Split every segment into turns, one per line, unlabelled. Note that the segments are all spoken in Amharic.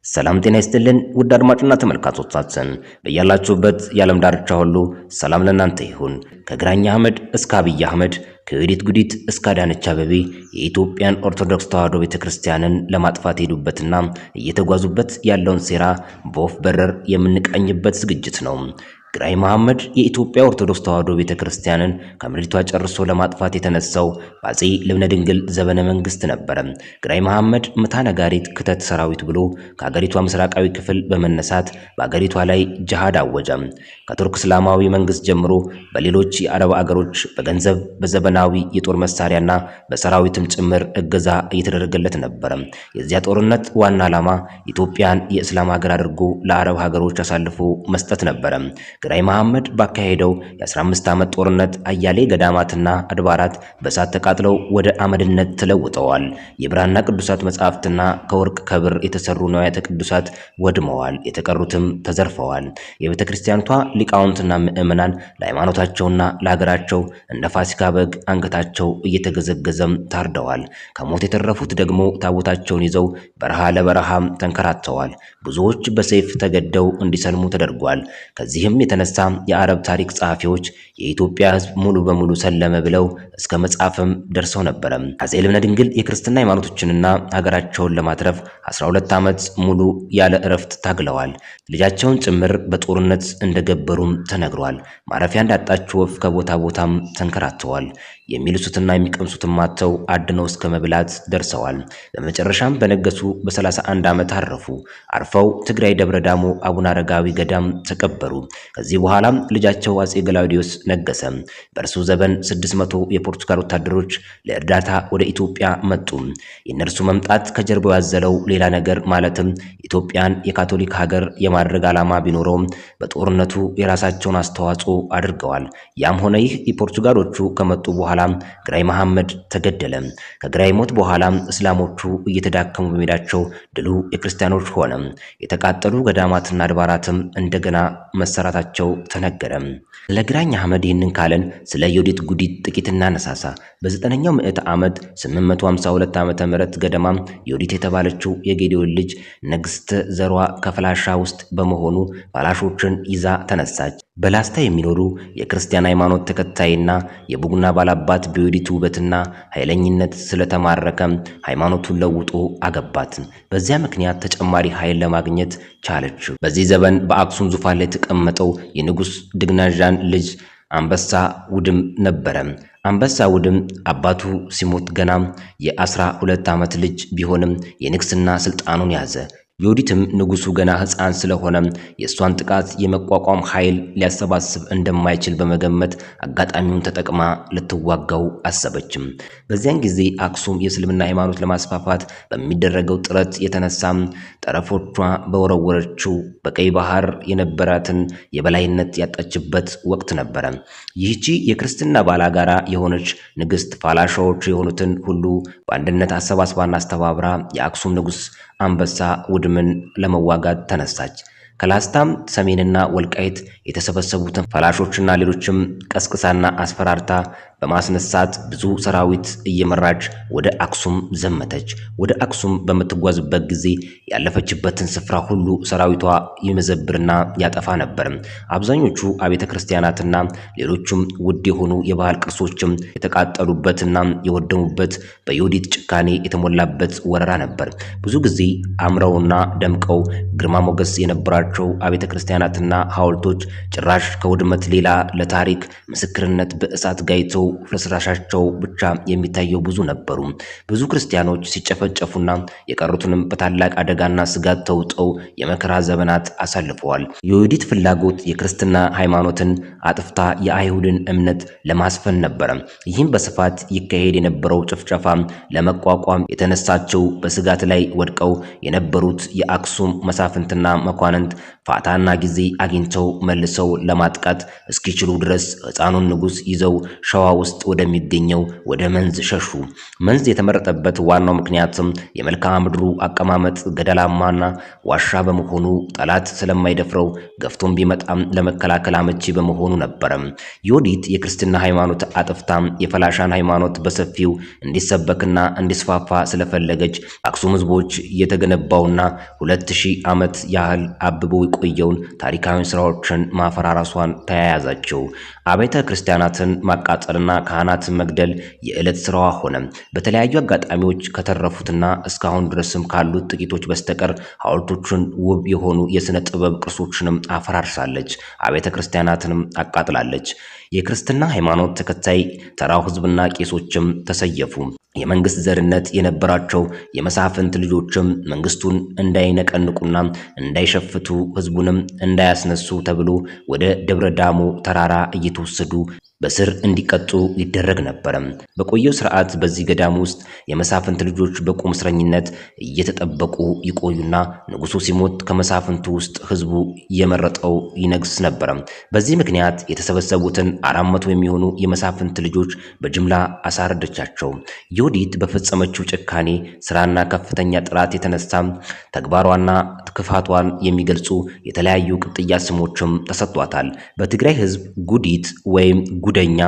ሰላም ጤና ይስጥልን ውድ አድማጭና ተመልካቾቻችን፣ በያላችሁበት የዓለም ዳርቻ ሁሉ ሰላም ለእናንተ ይሁን። ከግራኝ አህመድ እስከ አብይ አህመድ፣ ከዮዲት ጉዲት እስከ አዳነች አቤቤ የኢትዮጵያን ኦርቶዶክስ ተዋሕዶ ቤተክርስቲያንን ለማጥፋት የሄዱበትና እየተጓዙበት ያለውን ሴራ በወፍ በረር የምንቃኝበት ዝግጅት ነው። ግራኝ መሐመድ የኢትዮጵያ ኦርቶዶክስ ተዋሕዶ ቤተክርስቲያንን ከምድሪቷ ጨርሶ ለማጥፋት የተነሳው በአፄ ልብነ ድንግል ዘመነ መንግስት ነበረ። ግራኝ መሐመድ ምታ ነጋሪት ክተት ሰራዊት ብሎ ከአገሪቷ ምስራቃዊ ክፍል በመነሳት በአገሪቷ ላይ ጅሃድ አወጀ። ከቱርክ እስላማዊ መንግስት ጀምሮ በሌሎች የአረብ አገሮች በገንዘብ፣ በዘመናዊ የጦር መሳሪያና በሰራዊትም ጭምር እገዛ እየተደረገለት ነበረ። የዚያ ጦርነት ዋና ዓላማ ኢትዮጵያን የእስላም ሀገር አድርጎ ለአረብ ሀገሮች አሳልፎ መስጠት ነበረ። ግራኝ መሐመድ ባካሄደው የ15 ዓመት ጦርነት አያሌ ገዳማትና አድባራት በእሳት ተቃጥለው ወደ አመድነት ተለውጠዋል። የብራና ቅዱሳት መጻሕፍትና ከወርቅ ከብር የተሰሩ ንዋያተ ቅዱሳት ወድመዋል፣ የተቀሩትም ተዘርፈዋል። የቤተ ክርስቲያኗ ሊቃውንትና ምዕመናን ለሃይማኖታቸውና ለሀገራቸው እንደ ፋሲካ በግ አንገታቸው እየተገዘገዘም ታርደዋል። ከሞት የተረፉት ደግሞ ታቦታቸውን ይዘው በረሃ ለበረሃም ተንከራተዋል። ብዙዎች በሰይፍ ተገደው እንዲሰልሙ ተደርጓል። ከዚህም የተነሳ የአረብ ታሪክ ጸሐፊዎች የኢትዮጵያ ሕዝብ ሙሉ በሙሉ ሰለመ ብለው እስከ መጻፍም ደርሰው ነበረ። አፄ ልብነ ድንግል የክርስትና ሃይማኖቶችንና ሀገራቸውን ለማትረፍ 12 ዓመት ሙሉ ያለ እረፍት ታግለዋል። ልጃቸውን ጭምር በጦርነት እንደገበሩም ተነግሯል። ማረፊያ እንዳጣች ወፍ ከቦታ ቦታም ተንከራተዋል። የሚልሱትና የሚቀምሱትም አጥተው አድነው እስከ መብላት ደርሰዋል። በመጨረሻም በነገሱ በ31 ዓመት አረፉ። አርፈው ትግራይ ደብረ ዳሞ አቡነ አረጋዊ ገዳም ተቀበሩ። ከዚህ በኋላም ልጃቸው አፄ ገላውዲዮስ ነገሰ። በእርሱ ዘመን 600 የፖርቱጋል ወታደሮች ለእርዳታ ወደ ኢትዮጵያ መጡ። የእነርሱ መምጣት ከጀርባው ያዘለው ሌላ ነገር ማለትም ኢትዮጵያን የካቶሊክ ሀገር የማድረግ ዓላማ ቢኖረውም በጦርነቱ የራሳቸውን አስተዋጽኦ አድርገዋል። ያም ሆነ ይህ የፖርቱጋሎቹ ከመጡ በኋላ ግራኝ መሐመድ ተገደለ። ከግራኝ ሞት በኋላ እስላሞቹ እየተዳከሙ በመሄዳቸው ድሉ የክርስቲያኖች ሆነ። የተቃጠሉ ገዳማትና አድባራትም እንደገና መሰራታቸው ተነገረ። ለግራኝ አህመድ ይህንን ካለን ስለ ዮዲት ጉዲት ጥቂት እናነሳሳ። በ9ኛው ምዕተ ዓመት 852 ዓመተ ምህረት ገደማ ዮዲት የተባለችው የጌዲዮን ልጅ ንግስት ዘሯ ከፈላሻ ውስጥ በመሆኑ ፈላሾችን ይዛ ተነሳች። በላስታ የሚኖሩ የክርስቲያን ሃይማኖት ተከታይና የቡግና ባላባት በዮዲት ውበትና ኃይለኝነት ስለተማረከ ሃይማኖቱን ለውጦ አገባት። በዚያ ምክንያት ተጨማሪ ኃይል ለማግኘት ቻለች። በዚህ ዘመን በአክሱም ዙፋን ላይ የተቀመጠው የንጉሥ ድግናዣን ልጅ አንበሳ ውድም ነበረ። አንበሳ ውድም አባቱ ሲሞት ገና የ12 ዓመት ልጅ ቢሆንም የንግስና ስልጣኑን ያዘ። ዮዲትም ንጉሱ ገና ሕፃን ስለሆነ የእሷን ጥቃት የመቋቋም ኃይል ሊያሰባስብ እንደማይችል በመገመት አጋጣሚውን ተጠቅማ ልትዋጋው አሰበችም። በዚያን ጊዜ አክሱም የእስልምና ሃይማኖት ለማስፋፋት በሚደረገው ጥረት የተነሳ ጠረፎቿ በወረወረችው በቀይ ባህር የነበራትን የበላይነት ያጣችበት ወቅት ነበረ። ይህቺ የክርስትና ባላጋራ የሆነች ንግስት ፋላሻዎች የሆኑትን ሁሉ በአንድነት አሰባስባና አስተባብራ የአክሱም ንጉስ አንበሳ ውድምን ለመዋጋት ተነሳች። ከላስታም ሰሜንና ወልቃይት የተሰበሰቡትን ፈላሾችና ሌሎችም ቀስቅሳና አስፈራርታ በማስነሳት ብዙ ሰራዊት እየመራች ወደ አክሱም ዘመተች። ወደ አክሱም በምትጓዝበት ጊዜ ያለፈችበትን ስፍራ ሁሉ ሰራዊቷ ይመዘብርና ያጠፋ ነበር። አብዛኞቹ አብያተ ክርስቲያናትና ሌሎችም ውድ የሆኑ የባህል ቅርሶችም የተቃጠሉበትና የወደሙበት በዮዲት ጭካኔ የተሞላበት ወረራ ነበር። ብዙ ጊዜ አምረውና ደምቀው ግርማ ሞገስ የነበራቸው አብያተ ክርስቲያናትና ሐውልቶች ጭራሽ ከውድመት ሌላ ለታሪክ ምስክርነት በእሳት ጋይተው ፍርስራሻቸው ብቻ የሚታየው ብዙ ነበሩ። ብዙ ክርስቲያኖች ሲጨፈጨፉና የቀሩትንም በታላቅ አደጋና ስጋት ተውጠው የመከራ ዘመናት አሳልፈዋል። የዮዲት ፍላጎት የክርስትና ሃይማኖትን አጥፍታ የአይሁድን እምነት ለማስፈን ነበረ። ይህም በስፋት ይካሄድ የነበረው ጭፍጨፋ ለመቋቋም የተነሳቸው በስጋት ላይ ወድቀው የነበሩት የአክሱም መሳፍንትና መኳንንት ፋታና ጊዜ አግኝተው መልሰው ለማጥቃት እስኪችሉ ድረስ ሕፃኑን ንጉሥ ይዘው ሸዋ ውስጥ ወደሚገኘው ወደ መንዝ ሸሹ። መንዝ የተመረጠበት ዋናው ምክንያትም የመልክዓ ምድሩ አቀማመጥ ገደላማና ዋሻ በመሆኑ ጠላት ስለማይደፍረው ገፍቶም ቢመጣም ለመከላከል አመቺ በመሆኑ ነበረ። ዮዲት የክርስትና ሃይማኖት አጥፍታ የፈላሻን ሃይማኖት በሰፊው እንዲሰበክና እንዲስፋፋ ስለፈለገች አክሱም ህዝቦች የተገነባውና 2000 ዓመት ያህል አብቦ የቆየውን ታሪካዊ ስራዎችን ማፈራረሷን ተያያዛቸው። አብያተ ክርስቲያናትን ማቃጠልና ካህናትን መግደል የዕለት ስራዋ ሆነ። በተለያዩ አጋጣሚዎች ከተረፉትና እስካሁን ድረስም ካሉት ጥቂቶች በስተቀር ሐውልቶቹን፣ ውብ የሆኑ የሥነ ጥበብ ቅርሶችንም አፈራርሳለች። አብያተ ክርስቲያናትንም አቃጥላለች። የክርስትና ሃይማኖት ተከታይ ተራው ህዝብና ቄሶችም ተሰየፉ። የመንግስት ዘርነት የነበራቸው የመሳፍንት ልጆችም መንግስቱን እንዳይነቀንቁና እንዳይሸፍቱ ህዝቡንም እንዳያስነሱ ተብሎ ወደ ደብረ ዳሞ ተራራ እየተወሰዱ በስር እንዲቀጡ ይደረግ ነበር። በቆየው ስርዓት በዚህ ገዳም ውስጥ የመሳፍንት ልጆች በቁም እስረኝነት እየተጠበቁ ይቆዩና ንጉሱ ሲሞት ከመሳፍንቱ ውስጥ ህዝቡ የመረጠው ይነግስ ነበር። በዚህ ምክንያት የተሰበሰቡትን 400 የሚሆኑ የመሳፍንት ልጆች በጅምላ አሳረደቻቸው። ዮዲት በፈጸመችው ጭካኔ ስራና ከፍተኛ ጥራት የተነሳ ተግባሯና ክፋቷን የሚገልጹ የተለያዩ ቅጥያ ስሞችም ተሰጥቷታል። በትግራይ ህዝብ ጉዲት ወይም ጉደኛ፣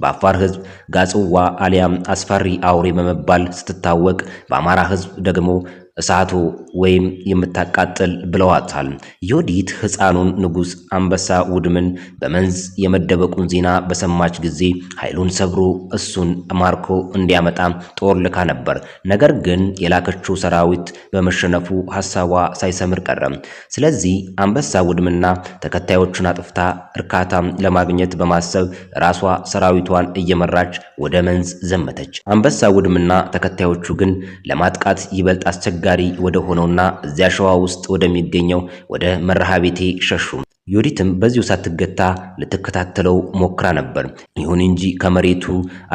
በአፋር ህዝብ ጋጽዋ አሊያም አስፈሪ አውሬ በመባል ስትታወቅ፣ በአማራ ህዝብ ደግሞ እሳቱ ወይም የምታቃጥል ብለዋታል። ዮዲት ህፃኑን ንጉሥ አንበሳ ውድምን በመንዝ የመደበቁን ዜና በሰማች ጊዜ ኃይሉን ሰብሮ እሱን ማርኮ እንዲያመጣ ጦር ልካ ነበር። ነገር ግን የላከችው ሰራዊት በመሸነፉ ሐሳቧ ሳይሰምር ቀረ። ስለዚህ አንበሳ ውድምና ተከታዮቹን አጥፍታ እርካታ ለማግኘት በማሰብ ራሷ ሰራዊቷን እየመራች ወደ መንዝ ዘመተች። አንበሳ ውድምና ተከታዮቹ ግን ለማጥቃት ይበልጥ አስቸጋሪ ወደ ሆነውና እዚያ ሸዋ ውስጥ ወደሚገኘው ወደ መርሃቤቴ ሸሹ። ዮዲትም በዚሁ ሳትገታ ልትከታተለው ሞክራ ነበር። ይሁን እንጂ ከመሬቱ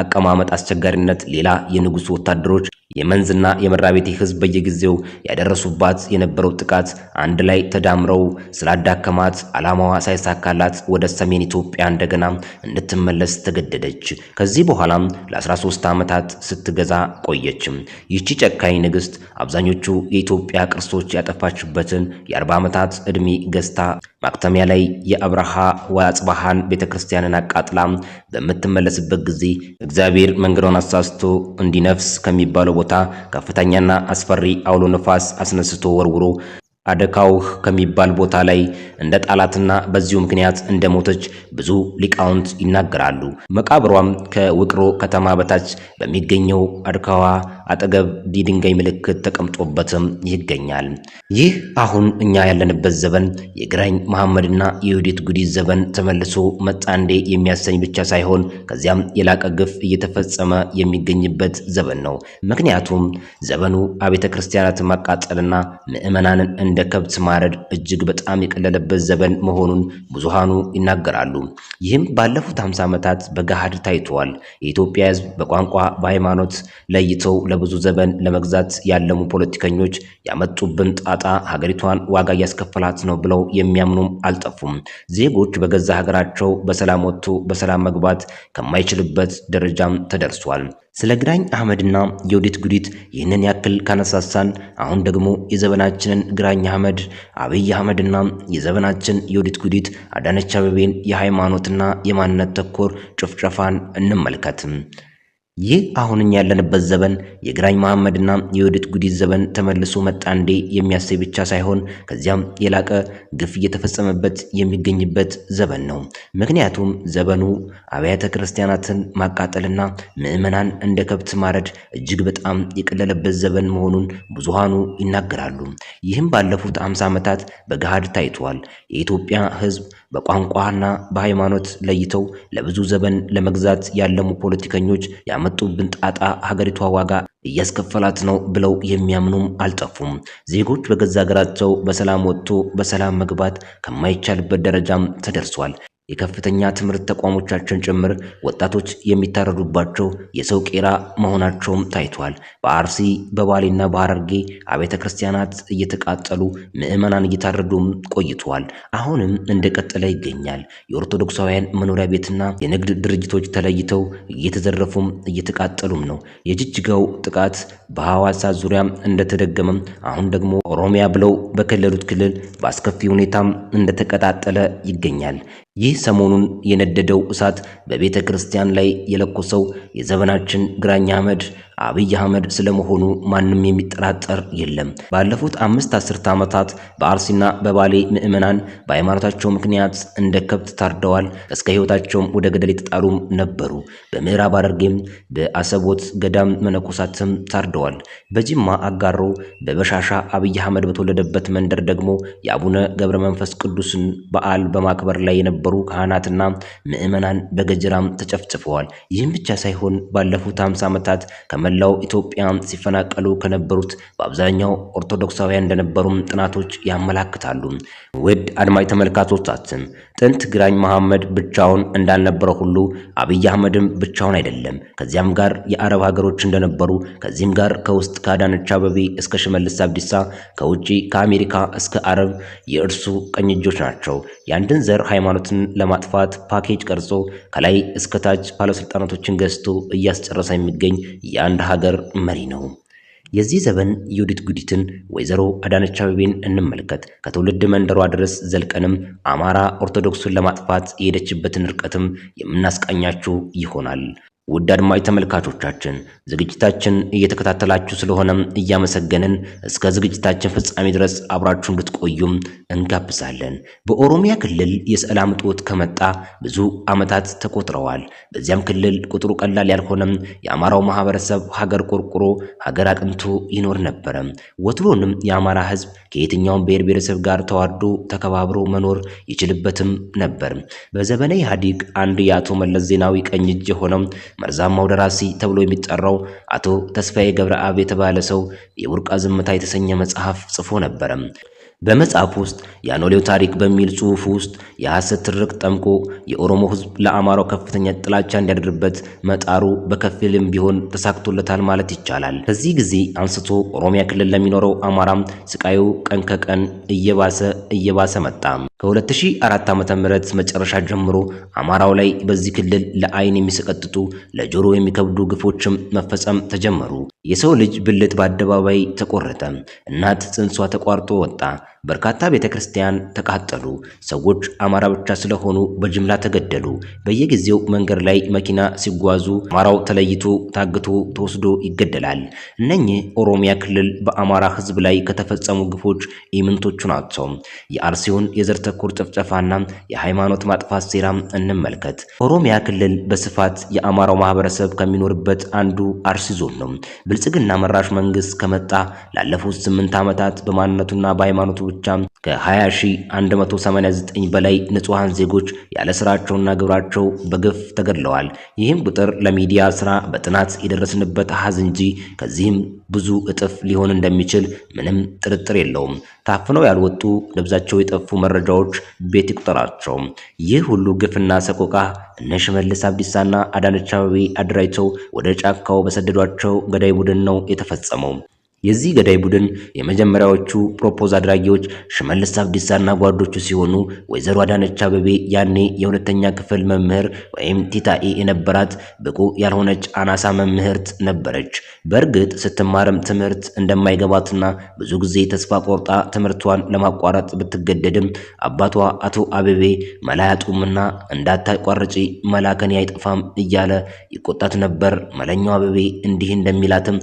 አቀማመጥ አስቸጋሪነት ሌላ የንጉሱ ወታደሮች የመንዝና የመራቤቴ ህዝብ በየጊዜው ያደረሱባት የነበረው ጥቃት አንድ ላይ ተዳምረው ስላዳከማት ዓላማዋ ሳይሳካላት ወደ ሰሜን ኢትዮጵያ እንደገና እንድትመለስ ተገደደች። ከዚህ በኋላም ለ13 ዓመታት ስትገዛ ቆየች። ይህቺ ጨካኝ ንግስት አብዛኞቹ የኢትዮጵያ ቅርሶች ያጠፋችበትን የ40 ዓመታት ዕድሜ ገዝታ ማክተሚያ ላይ የአብርሃ ወአጽብሃን ቤተክርስቲያንን አቃጥላ በምትመለስበት ጊዜ እግዚአብሔር መንገዷን አሳስቶ እንዲነፍስ ከሚባለው ቦታ ከፍተኛና አስፈሪ አውሎ ነፋስ አስነስቶ ወርውሮ አደካውህ ከሚባል ቦታ ላይ እንደ ጣላትና በዚሁ ምክንያት እንደሞተች ብዙ ሊቃውንት ይናገራሉ። መቃብሯም ከውቅሮ ከተማ በታች በሚገኘው አድካዋ አጠገብ የድንጋይ ምልክት ተቀምጦበትም ይገኛል። ይህ አሁን እኛ ያለንበት ዘመን የግራኝ መሐመድና የዮዲት ጉዲት ዘመን ተመልሶ መጣ እንዴ የሚያሰኝ ብቻ ሳይሆን ከዚያም የላቀ ግፍ እየተፈጸመ የሚገኝበት ዘመን ነው። ምክንያቱም ዘመኑ አብያተ ክርስቲያናትን ማቃጠልና ምዕመናንን እንደ ከብት ማረድ እጅግ በጣም የቀለለበት ዘመን መሆኑን ብዙሃኑ ይናገራሉ። ይህም ባለፉት 50 ዓመታት በገሃድ ታይቷል። የኢትዮጵያ ሕዝብ በቋንቋ በሃይማኖት ለይተው ለብዙ ዘመን ለመግዛት ያለሙ ፖለቲከኞች ያመጡብን ጣጣ ሀገሪቷን ዋጋ እያስከፈላት ነው ብለው የሚያምኑም አልጠፉም። ዜጎች በገዛ ሀገራቸው በሰላም ወጥቶ በሰላም መግባት ከማይችልበት ደረጃም ተደርሷል። ስለ ግራኝ አህመድና የዮዲት ጉዲት ይህንን ያክል ካነሳሳን አሁን ደግሞ የዘመናችንን ግራኝ አህመድ አብይ አህመድና የዘመናችን የዮዲት ጉዲት አዳነች አቤቤን የሃይማኖትና የማንነት ተኮር ጭፍጨፋን እንመልከት። ይህ አሁን እኛ ያለንበት ዘመን የግራኝ መሐመድና የዮዲት ጉዲት ዘመን ተመልሶ መጣ እንዴ የሚያሰኝ ብቻ ሳይሆን ከዚያም የላቀ ግፍ እየተፈጸመበት የሚገኝበት ዘመን ነው። ምክንያቱም ዘመኑ አብያተ ክርስቲያናትን ማቃጠልና ምዕመናን እንደ ከብት ማረድ እጅግ በጣም የቀለለበት ዘመን መሆኑን ብዙሃኑ ይናገራሉ። ይህም ባለፉት 50 ዓመታት በገሃድ ታይቷል። የኢትዮጵያ ሕዝብ በቋንቋና በሃይማኖት ለይተው ለብዙ ዘመን ለመግዛት ያለሙ ፖለቲከኞች ያመጡብን ጣጣ ሀገሪቷ ዋጋ እያስከፈላት ነው ብለው የሚያምኑም አልጠፉም። ዜጎች በገዛ ሀገራቸው በሰላም ወጥቶ በሰላም መግባት ከማይቻልበት ደረጃም ተደርሷል። የከፍተኛ ትምህርት ተቋሞቻችን ጭምር ወጣቶች የሚታረዱባቸው የሰው ቄራ መሆናቸውም ታይቷል። በአርሲ፣ በባሌና በሐረርጌ አብያተ ክርስቲያናት እየተቃጠሉ ምዕመናን እየታረዱም ቆይተዋል። አሁንም እንደቀጠለ ይገኛል። የኦርቶዶክሳውያን መኖሪያ ቤትና የንግድ ድርጅቶች ተለይተው እየተዘረፉም እየተቃጠሉም ነው። የጅጅጋው ጥቃት በሐዋሳ ዙሪያ እንደተደገመም አሁን ደግሞ ኦሮሚያ ብለው በከለሉት ክልል በአስከፊ ሁኔታም እንደተቀጣጠለ ይገኛል። ይህ ሰሞኑን የነደደው እሳት በቤተ ክርስቲያን ላይ የለኮሰው የዘመናችን ግራኝ አህመድ አብይ አህመድ ስለመሆኑ ማንም የሚጠራጠር የለም። ባለፉት 5 አስርተ ዓመታት በአርሲና በባሌ ምዕመናን በሃይማኖታቸው ምክንያት እንደ ከብት ታርደዋል። እስከ ሕይወታቸውም ወደ ገደል የተጣሉም ነበሩ። በምዕራብ ሐረርጌም በአሰቦት ገዳም መነኮሳትም ታርደዋል። በጅማ አጋሮ፣ በበሻሻ አብይ አህመድ በተወለደበት መንደር ደግሞ የአቡነ ገብረ መንፈስ ቅዱስን በዓል በማክበር ላይ የነበሩ ካህናትና ምዕመናን በገጀራም ተጨፍጭፈዋል። ይህም ብቻ ሳይሆን ባለፉት 50 ዓመታት ከመላው ኢትዮጵያ ሲፈናቀሉ ከነበሩት በአብዛኛው ኦርቶዶክሳውያን እንደነበሩም ጥናቶች ያመላክታሉ። ውድ አድማጭ ተመልካቾቻችን፣ ጥንት ግራኝ መሐመድ ብቻውን እንዳልነበረ ሁሉ አብይ አህመድም ብቻውን አይደለም። ከዚያም ጋር የአረብ ሀገሮች እንደነበሩ፣ ከዚህም ጋር ከውስጥ ከአዳነች አቤቤ እስከ ሽመልስ አብዲሳ፣ ከውጪ ከአሜሪካ እስከ አረብ የእርሱ ቀኝ እጆች ናቸው። የአንድን ዘር ሃይማኖትን ለማጥፋት ፓኬጅ ቀርጾ ከላይ እስከታች ባለስልጣናቶችን ገዝቶ እያስጨረሰ የሚገኝ የአንድ ሀገር መሪ ነው። የዚህ ዘመን ዮዲት ጉዲትን ወይዘሮ አዳነች አቤቤን እንመልከት። ከትውልድ መንደሯ ድረስ ዘልቀንም አማራ ኦርቶዶክሱን ለማጥፋት የሄደችበትን ርቀትም የምናስቃኛችሁ ይሆናል። ውድ አድማጭ ተመልካቾቻችን፣ ዝግጅታችን እየተከታተላችሁ ስለሆነም እያመሰገንን እስከ ዝግጅታችን ፍጻሜ ድረስ አብራችሁ እንድትቆዩም እንጋብዛለን። በኦሮሚያ ክልል የሰላም እጦት ከመጣ ብዙ ዓመታት ተቆጥረዋል። በዚያም ክልል ቁጥሩ ቀላል ያልሆነም የአማራው ማህበረሰብ ሀገር ቆርቁሮ ሀገር አቅንቶ ይኖር ነበረ። ወትሮንም የአማራ ሕዝብ ከየትኛውም ብሔር ብሔረሰብ ጋር ተዋዶ ተከባብሮ መኖር ይችልበትም ነበር። በዘመነ ኢህአዴግ አንድ የአቶ መለስ ዜናዊ ቀኝ እጅ የሆነው መርዛማው ደራሲ ተብሎ የሚጠራው አቶ ተስፋዬ ገብረአብ የተባለ ሰው የቡርቃ ዝምታ የተሰኘ መጽሐፍ ጽፎ ነበረ። በመጽሐፍ ውስጥ የአኖሌው ታሪክ በሚል ጽሑፍ ውስጥ የሐሰት ትርክት ጠምቆ የኦሮሞ ሕዝብ ለአማራው ከፍተኛ ጥላቻ እንዲያድርበት መጣሩ በከፊልም ቢሆን ተሳክቶለታል ማለት ይቻላል። ከዚህ ጊዜ አንስቶ ኦሮሚያ ክልል ለሚኖረው አማራም ስቃዩ ቀን ከቀን እየባሰ እየባሰ መጣ። ከ2004 ዓ.ም መጨረሻ ጀምሮ አማራው ላይ በዚህ ክልል ለአይን የሚሰቀጥጡ ለጆሮ የሚከብዱ ግፎችም መፈጸም ተጀመሩ። የሰው ልጅ ብልት በአደባባይ ተቆረጠ። እናት ጽንሷ ተቋርጦ ወጣ። በርካታ ቤተ ክርስቲያን ተቃጠሉ። ሰዎች አማራ ብቻ ስለሆኑ በጅምላ ተገደሉ። በየጊዜው መንገድ ላይ መኪና ሲጓዙ አማራው ተለይቶ ታግቶ ተወስዶ ይገደላል። እነኚህ ኦሮሚያ ክልል በአማራ ሕዝብ ላይ ከተፈጸሙ ግፎች ኢምንቶቹ ናቸው። የአርሲውን የዘር ተኮር ጭፍጨፋና የሃይማኖት ማጥፋት ሴራ እንመልከት። ኦሮሚያ ክልል በስፋት የአማራው ማህበረሰብ ከሚኖርበት አንዱ አርሲ ዞን ነው። ብልጽግና መራሽ መንግስት ከመጣ ላለፉት 8 ዓመታት በማንነቱና በሃይማኖቱ ብቻ ከ20,189 በላይ ንጹሐን ዜጎች ያለ ስራቸውና ግብራቸው በግፍ ተገድለዋል። ይህም ቁጥር ለሚዲያ ስራ በጥናት የደረስንበት አሃዝ እንጂ ከዚህም ብዙ እጥፍ ሊሆን እንደሚችል ምንም ጥርጥር የለውም። ታፍነው ያልወጡ ደብዛቸው የጠፉ መረጃዎች ቤት ይቁጠራቸው። ይህ ሁሉ ግፍና ሰቆቃ እነ ሽመልስ አብዲሳና አዳነች አቤቤ አደራጅተው ወደ ጫካው በሰደዷቸው ገዳይ ቡድን ነው የተፈጸመው። የዚህ ገዳይ ቡድን የመጀመሪያዎቹ propose አድራጊዎች ሽመልስ አብዲሳና ጓዶቹ ሲሆኑ ወይዘሮ አዳነች አቤቤ ያኔ የሁለተኛ ክፍል መምህር ወይም ቲታኢ የነበራት ብቁ ያልሆነች አናሳ መምህርት ነበረች። በእርግጥ ስትማርም ትምህርት እንደማይገባትና ብዙ ጊዜ ተስፋ ቆርጣ ትምህርቷን ለማቋረጥ ብትገደድም አባቷ አቶ አቤቤ መላ ያጡምና እንዳታቋርጪ መላ ከኔ አይጠፋም እያለ ይቆጣት ነበር። መለኛው አቤቤ እንዲህ እንደሚላትም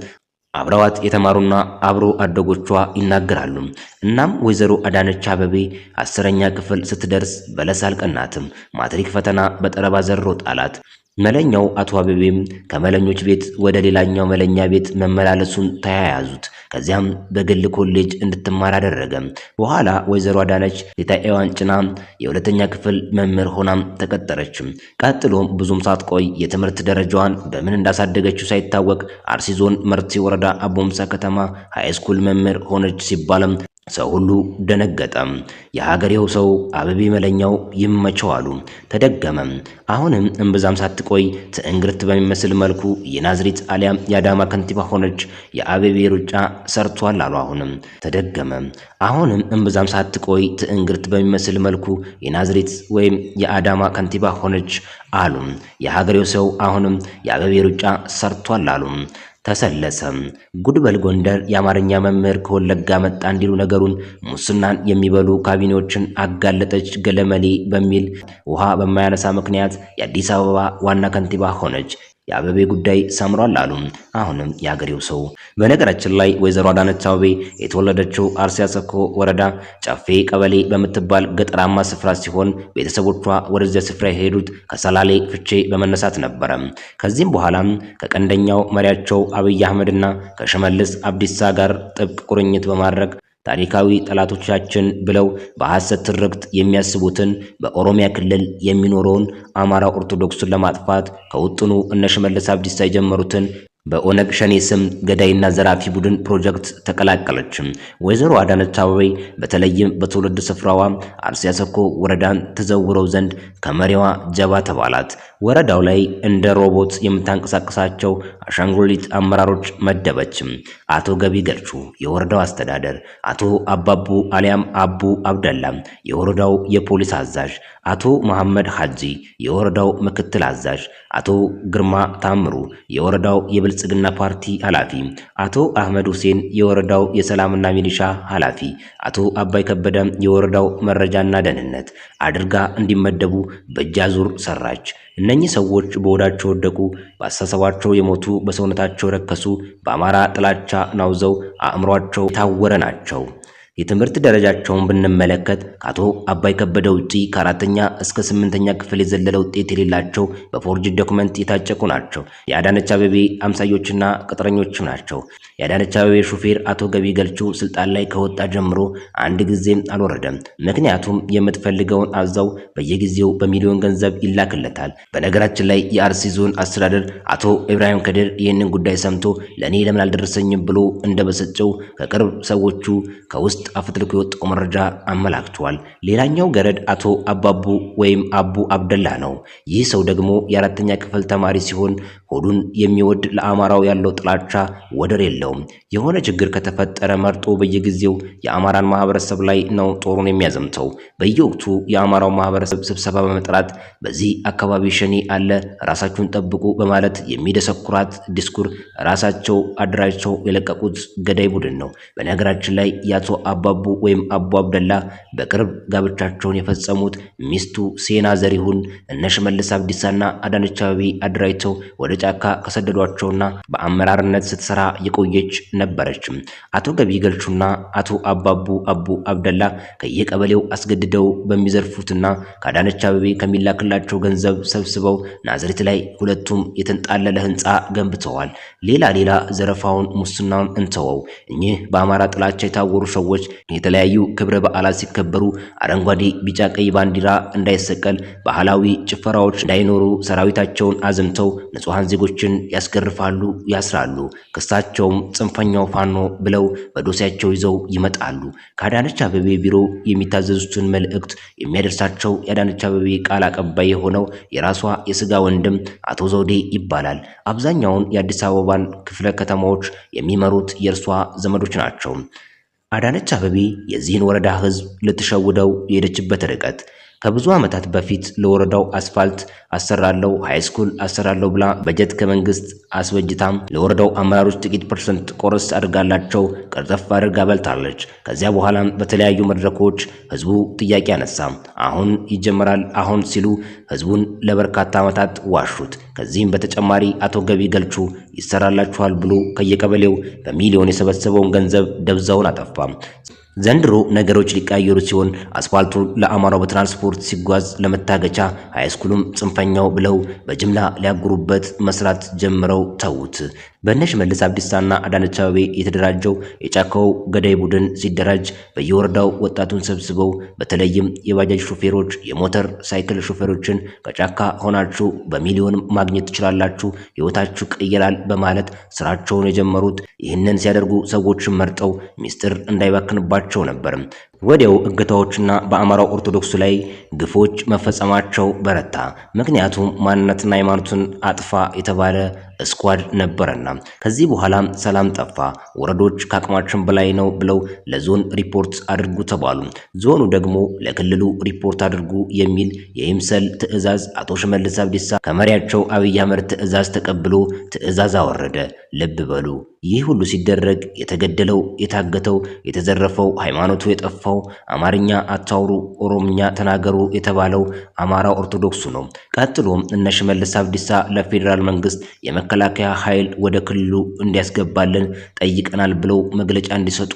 አብረዋት የተማሩና አብሮ አደጎቿ ይናገራሉ። እናም ወይዘሮ አዳነች አቤቤ 10ኛ ክፍል ስትደርስ በለስ አልቀናትም። ማትሪክ ፈተና በጠረባ ዘሮ ጣላት። መለኛው አቶ አቤቤም ከመለኞች ቤት ወደ ሌላኛው መለኛ ቤት መመላለሱን ተያያዙት። ከዚያም በግል ኮሌጅ እንድትማር አደረገ። በኋላ ወይዘሮ አዳነች ቴታኤዋን ጭና የሁለተኛ ክፍል መምህር ሆናም ተቀጠረች። ቀጥሎም ብዙም ሳትቆይ የትምህርት ደረጃዋን በምን እንዳሳደገችው ሳይታወቅ አርሲ ዞን መርቲ ወረዳ አቦምሳ ከተማ high school መምህር ሆነች ሲባልም ሰው ሁሉ ደነገጠ። የሀገሬው ሰው አበቤ መለኛው ይመቸው አሉ። ተደገመ። አሁንም እምብዛም ሳትቆይ ትዕንግርት በሚመስል መልኩ የናዝሬት አሊያም የአዳማ ከንቲባ ሆነች። የአበቤ ሩጫ ሰርቷል አሉ። አሁንም ተደገመ። አሁንም እምብዛም ሳትቆይ ትዕንግርት በሚመስል መልኩ የናዝሬት ወይም የአዳማ ከንቲባ ሆነች አሉ። የሀገሬው ሰው አሁንም የአበቤ ሩጫ ሰርቷል አሉ። ተሰለሰ። ጉድበል ጎንደር የአማርኛ መምህር ከወለጋ መጣ እንዲሉ ነገሩን ሙስናን የሚበሉ ካቢኔዎችን አጋለጠች ገለመሌ በሚል ውሃ በማያነሳ ምክንያት የአዲስ አበባ ዋና ከንቲባ ሆነች። የአበቤ ጉዳይ ሰምሯል አሉ አሁንም የአገሬው ሰው። በነገራችን ላይ ወይዘሮ አዳነች አቤቤ የተወለደችው አርሲ አሰኮ ወረዳ ጨፌ ቀበሌ በምትባል ገጠራማ ስፍራ ሲሆን ቤተሰቦቿ ወደዚያ ስፍራ የሄዱት ከሰላሌ ፍቼ በመነሳት ነበረ። ከዚህም በኋላም ከቀንደኛው መሪያቸው አብይ አህመድና ከሽመልስ አብዲሳ ጋር ጥብቅ ቁርኝት በማድረግ ታሪካዊ ጠላቶቻችን ብለው በሐሰት ትርክት የሚያስቡትን በኦሮሚያ ክልል የሚኖረውን አማራ ኦርቶዶክሱን ለማጥፋት ከውጥኑ እነ ሽመልስ አብዲሳ የጀመሩትን በኦነግ ሸኔ ስም ገዳይና ዘራፊ ቡድን ፕሮጀክት ተቀላቀለች። ወይዘሮ አዳነች አቤቤ በተለይም በትውልድ ስፍራዋ አርሲ አሰኮ ወረዳን ተዘውረው ዘንድ ከመሪዋ ጀባ ተባላት። ወረዳው ላይ እንደ ሮቦት የምታንቀሳቀሳቸው አሻንጉሊት አመራሮች መደበች። አቶ ገቢ ገልቹ የወረዳው አስተዳደር፣ አቶ አባቡ አሊያም አቡ አብደላ የወረዳው የፖሊስ አዛዥ፣ አቶ መሐመድ ሐጂ የወረዳው ምክትል አዛዥ፣ አቶ ግርማ ታምሩ የወረዳው የብልጽግና ፓርቲ ኃላፊ፣ አቶ አህመድ ሁሴን የወረዳው የሰላምና ሚሊሻ ኃላፊ፣ አቶ አባይ ከበደ የወረዳው መረጃና ደህንነት አድርጋ እንዲመደቡ በእጅ አዙር ሰራች። እነኚህ ሰዎች በሆዳቸው ወደቁ፣ በአስተሳሰባቸው የሞቱ፣ በሰውነታቸው ረከሱ፣ በአማራ ጥላቻ ናውዘው አእምሯቸው የታወረ ናቸው። የትምህርት ደረጃቸውን ብንመለከት ከአቶ አባይ ከበደ ውጪ ከ4ኛ እስከ 8ኛ ክፍል የዘለለ ውጤት የሌላቸው በ forged document የታጨቁ ናቸው። የአዳነች አቤቤ አምሳዮችና ቅጥረኞችም ናቸው። የአዳነች አቤቤ ሹፌር አቶ ገቢ ገልቹ ስልጣን ላይ ከወጣ ጀምሮ አንድ ጊዜም አልወረደም። ምክንያቱም የምትፈልገውን አዛው በየጊዜው በሚሊዮን ገንዘብ ይላክለታል። በነገራችን ላይ የአርሲ ዞን አስተዳደር አቶ ኢብራሂም ከድር ይህንን ጉዳይ ሰምቶ ለእኔ ለምን አልደረሰኝም ብሎ እንደበሰጨው ከቅርብ ሰዎቹ ከውስጥ አፈትልኮ የወጣው መረጃ አመላክቷል። ሌላኛው ገረድ አቶ አባቡ ወይም አቡ አብደላ ነው። ይህ ሰው ደግሞ የአራተኛ ክፍል ተማሪ ሲሆን ሆዱን የሚወድ ለአማራው ያለው ጥላቻ ወደር የለውም። የሆነ ችግር ከተፈጠረ መርጦ በየጊዜው የአማራን ማህበረሰብ ላይ ነው ጦሩን የሚያዘምተው። በየወቅቱ የአማራው ማህበረሰብ ስብሰባ በመጥራት በዚህ አካባቢ ሸኔ አለ፣ ራሳችሁን ጠብቁ በማለት የሚደሰኩራት ዲስኩር ራሳቸው አደራጅተው የለቀቁት ገዳይ ቡድን ነው። በነገራችን ላይ የአቶ አባቡ ወይም አቡ አብደላ በቅርብ ጋብቻቸውን የፈጸሙት ሚስቱ ሴና ዘሪሁን እነ ሽመልስ አብዲሳና አዳነች አቤቤ አደራጅተው ወደ ጫካ ከሰደዷቸውና በአመራርነት ስትሰራ የቆየች ነበረች። አቶ ገቢ ገልቹና አቶ አባቡ አቡ አብደላ ከየቀበሌው አስገድደው በሚዘርፉትና ከአዳነች አቤቤ ከሚላክላቸው ገንዘብ ሰብስበው ናዝሬት ላይ ሁለቱም የተንጣለለ ህንፃ ገንብተዋል። ሌላ ሌላ ዘረፋውን፣ ሙስናውን እንተወው። እኚህ በአማራ ጥላቻ የታወሩ ሰዎች የተለያዩ ክብረ በዓላት ሲከበሩ አረንጓዴ፣ ቢጫ፣ ቀይ ባንዲራ እንዳይሰቀል፣ ባህላዊ ጭፈራዎች እንዳይኖሩ ሰራዊታቸውን አዝምተው ንጹሐን ዜጎችን ያስገርፋሉ፣ ያስራሉ። ክሳቸውም ጽንፈኛው ፋኖ ብለው በዶሴያቸው ይዘው ይመጣሉ። ከአዳነች አቤቤ ቢሮ የሚታዘዙትን መልእክት የሚያደርሳቸው የአዳነች አቤቤ ቃል አቀባይ የሆነው የራሷ የስጋ ወንድም አቶ ዘውዴ ይባላል። አብዛኛውን የአዲስ አበባን ክፍለ ከተማዎች የሚመሩት የእርሷ ዘመዶች ናቸው። አዳነች አቤቤ የዚህን ወረዳ ህዝብ ልትሸውደው የሄደችበት ርቀት ከብዙ ዓመታት በፊት ለወረዳው አስፋልት አሰራለው፣ high school አሰራለው ብላ በጀት ከመንግስት አስበጅታም ለወረዳው አመራሮች ጥቂት percent ቆረስ አድርጋላቸው ቀርጠፍ አድርጋ በልታለች። ከዚያ በኋላም በተለያዩ መድረኮች ህዝቡ ጥያቄ አነሳ። አሁን ይጀመራል አሁን ሲሉ ህዝቡን ለበርካታ ዓመታት ዋሹት። ከዚህም በተጨማሪ አቶ ገቢ ገልቹ ይሰራላችኋል ብሎ ከየቀበሌው በሚሊዮን የሰበሰበውን ገንዘብ ደብዛውን አጠፋ። ዘንድሮ ነገሮች ሊቀያየሩ ሲሆን አስፋልቱ ለአማራው በትራንስፖርት ሲጓዝ ለመታገቻ high school ኡም ጽንፈኛው ጽንፈኛው ብለው በጅምላ ሊያጉሩበት መስራት ጀምረው ተዉት። በእነ ሽመልስ አብዲሳና አዳነች አቤቤ የተደራጀው የጫካው ገዳይ ቡድን ሲደራጅ በየወረዳው ወጣቱን ሰብስበው በተለይም የባጃጅ ሾፌሮች፣ የሞተር ሳይክል ሾፌሮችን ከጫካ ሆናችሁ በሚሊዮን ማግኘት ትችላላችሁ፣ ሕይወታችሁ ይቀየራል በማለት ስራቸውን የጀመሩት ይህንን ሲያደርጉ ሰዎችን መርጠው ሚስጥር እንዳይባክንባቸው ነበር። ወዲያው እገታዎችና በአማራው ኦርቶዶክስ ላይ ግፎች መፈጸማቸው በረታ። ምክንያቱም ማንነትና ሃይማኖትን አጥፋ የተባለ squad ነበረና። ከዚህ በኋላ ሰላም ጠፋ። ወረዶች ከአቅማችን በላይ ነው ብለው ለዞን ሪፖርት አድርጉ ተባሉ። ዞኑ ደግሞ ለክልሉ ሪፖርት አድርጉ የሚል የይምሰል ትዕዛዝ አቶ ሽመልስ አብዲሳ ከመሪያቸው አብይ አህመድ ትዕዛዝ ተቀብሎ ትዕዛዝ አወረደ። ልብ በሉ፣ ይህ ሁሉ ሲደረግ የተገደለው፣ የታገተው፣ የተዘረፈው፣ ሃይማኖቱ የጠፋው፣ አማርኛ አታውሩ ኦሮምኛ ተናገሩ የተባለው አማራ ኦርቶዶክሱ ነው። ቀጥሎም እነ ሽመልስ አብዲሳ ለፌዴራል መንግስት የመከላከያ ኃይል ወደ ክልሉ እንዲያስገባልን ጠይቀናል ብለው መግለጫ እንዲሰጡ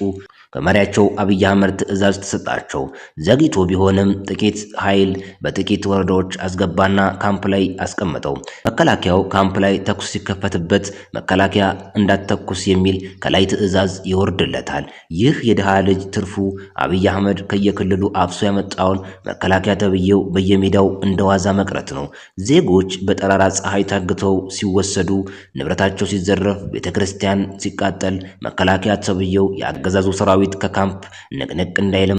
ከመሪያቸው አብይ አህመድ ትዕዛዝ ተሰጣቸው። ዘግይቶ ቢሆንም ጥቂት ኃይል በጥቂት ወረዳዎች አስገባና ካምፕ ላይ አስቀመጠው። መከላከያው ካምፕ ላይ ተኩስ ሲከፈትበት መከላከያ እንዳትተኩስ የሚል ከላይ ትዕዛዝ ይወርድለታል። ይህ የድሃ ልጅ ትርፉ አብይ አህመድ ከየክልሉ አፍሶ ያመጣውን መከላከያ ተብዬው በየሜዳው እንደዋዛ መቅረት ነው። ዜጎች በጠራራ ፀሐይ ታግተው ሲወሰዱ፣ ንብረታቸው ሲዘረፍ፣ ቤተክርስቲያን ሲቃጠል መከላከያ ተብዬው የአገዛዙ ሰራዊት ከካምፕ ንቅንቅ እንዳይልም